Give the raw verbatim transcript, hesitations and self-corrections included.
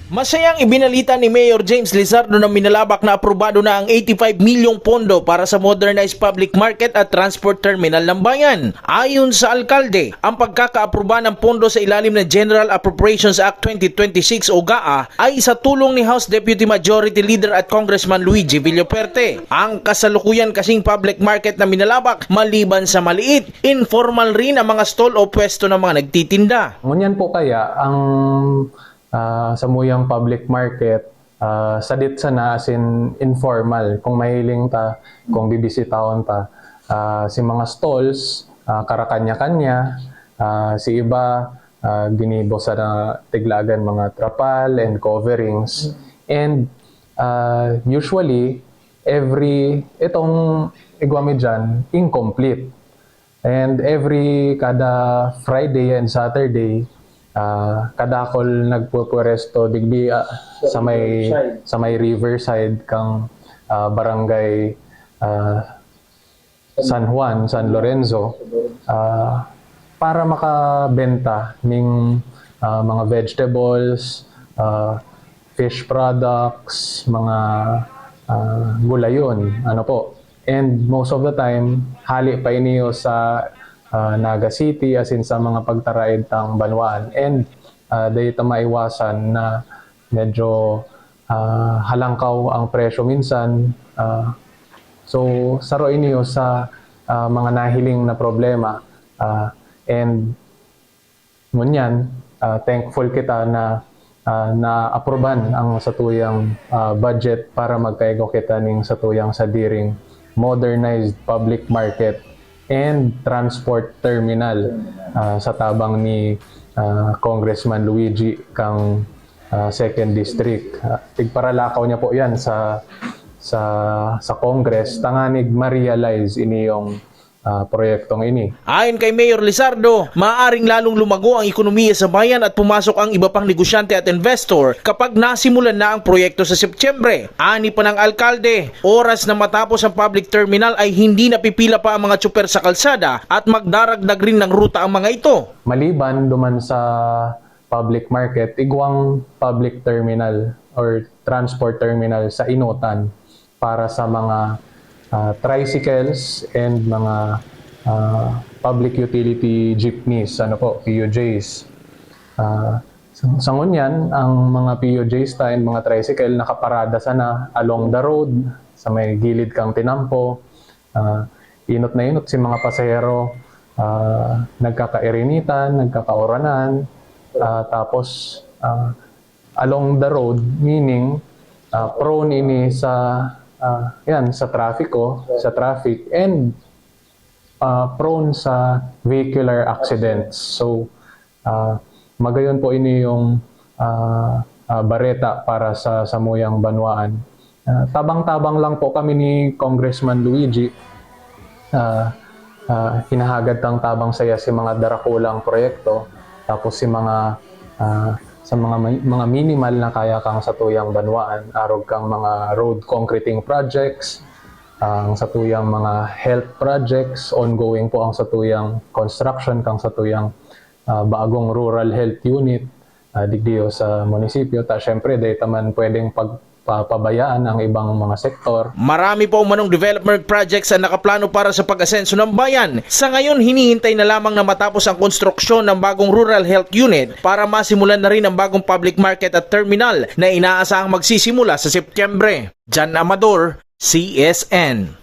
Masayang ibinalita ni Mayor James Lizardo na Minalabac na aprobado na ang eighty-five milyong pondo para sa modernized public market at transport terminal ng bayan. Ayon sa alkalde, ang pagkakaapruba ng pondo sa ilalim ng General Appropriations Act twenty twenty-six o GAA ay sa tulong ni House Deputy Majority Leader at Congressman Luigi Villaperte. Ang kasalukuyan kasing public market na Minalabac, maliban sa maliit, informal rin ang mga stall o pwesto ng mga nagtitinda. Ngunyan po kaya ang ah, samuyang public market, ah, sadit sana, as in informal, kung mahiling ta, kung bibisitahon ta. Ah, si mga stalls, ah, karakanya-kanya, ah, si iba, ah, ginibo sana tiglagan mga trapal and coverings. And ah, usually, every, itong igwa mi dyan, incomplete. And every kada Friday and Saturday, ah, kadakol nagpupwesto digdi, ah, sa may Riverside. Sa may Riverside kang, ah, barangay, ah, San Juan, San Lorenzo, ah, para makabenta ning, ah, mga vegetables, ah, fish products, mga, ah, gulayon, ano po. And most of the time, hali pa iniyo sa, ah, Naga City, as in sa mga pagtaraed tang banwaan. And, ah, dai ta maiwasan na medyo, ah, halangkaw ang presyo minsan. Ah, so, saro iniyo sa, ah, mga nahiling na problema. Ah, and ngunyan, ah, thankful kita na, ah, naaprubahan ang satuyang, ah, budget para magkaigwa kita ning satuyang sadiring modernized public market and transport terminal, ah, sa tabang ni, ah, Congressman Luigi kang, ah, Second District. Ah, tigparalakaw niya po yan sa, sa, sa Congress, tanganig ma-realize iniyong, ah, proyektong ini. Ayon kay Mayor Lizardo, maaaring lalong lumago ang ekonomiya sa bayan at pumasok ang iba pang negosyante at investor kapag nasimulan na ang proyekto sa Setyembre. Ani pa ng alkalde, oras na matapos ang public terminal ay hindi napipila pa ang mga tsuper sa kalsada at magdaragdag rin ng ruta ang mga ito. Maliban duman sa public market, igwang public terminal or transport terminal sa Inotan para sa mga, ah, tricycles and mga, ah, public utility jeepneys, ano po, P U Js. Ah, sa, sa ngunyan, ang mga P U Js ta and mga tricycle nakaparada sana along the road, sa may gilid kang tinampo. Ah, inot na inot si mga pasahero, ah, nagkakairinitan, nagkakauranan, ah, tapos, ah, along the road, meaning, ah, prone ini sa, ah, yan, sa trafiko, sa traffic, and, ah, prone sa vehicular accidents. So, ah, magayon po ini yung, ah, ah, bareta para sa samuyang banwaan. Ah, tabang-tabang lang po kami ni Congressman Luigi. Ah, ah, hinahagad tang tabang saya si mga darakulang proyekto, tapos si mga, ah, sa mga may- mga minimal na kaya kang satuyang banwaan, arog kang mga road concreting projects, ang satuyang mga health projects, ongoing po ang satuyang construction kang satuyang, ah, bagong rural health unit, ah, digdiyo sa munisipyo. Ta syempre, dai ta man pwedeng pagpapabayaan ang ibang mga sektor. Marami pa umanong development projects ang nakaplano para sa pag-asenso ng bayan. Sa ngayon, hinihintay na lamang na matapos ang konstruksyon ng bagong Rural Health Unit para masimulan na rin ang bagong public market at terminal na inaasahang magsisimula sa Setyembre. Jan Amador, C S N.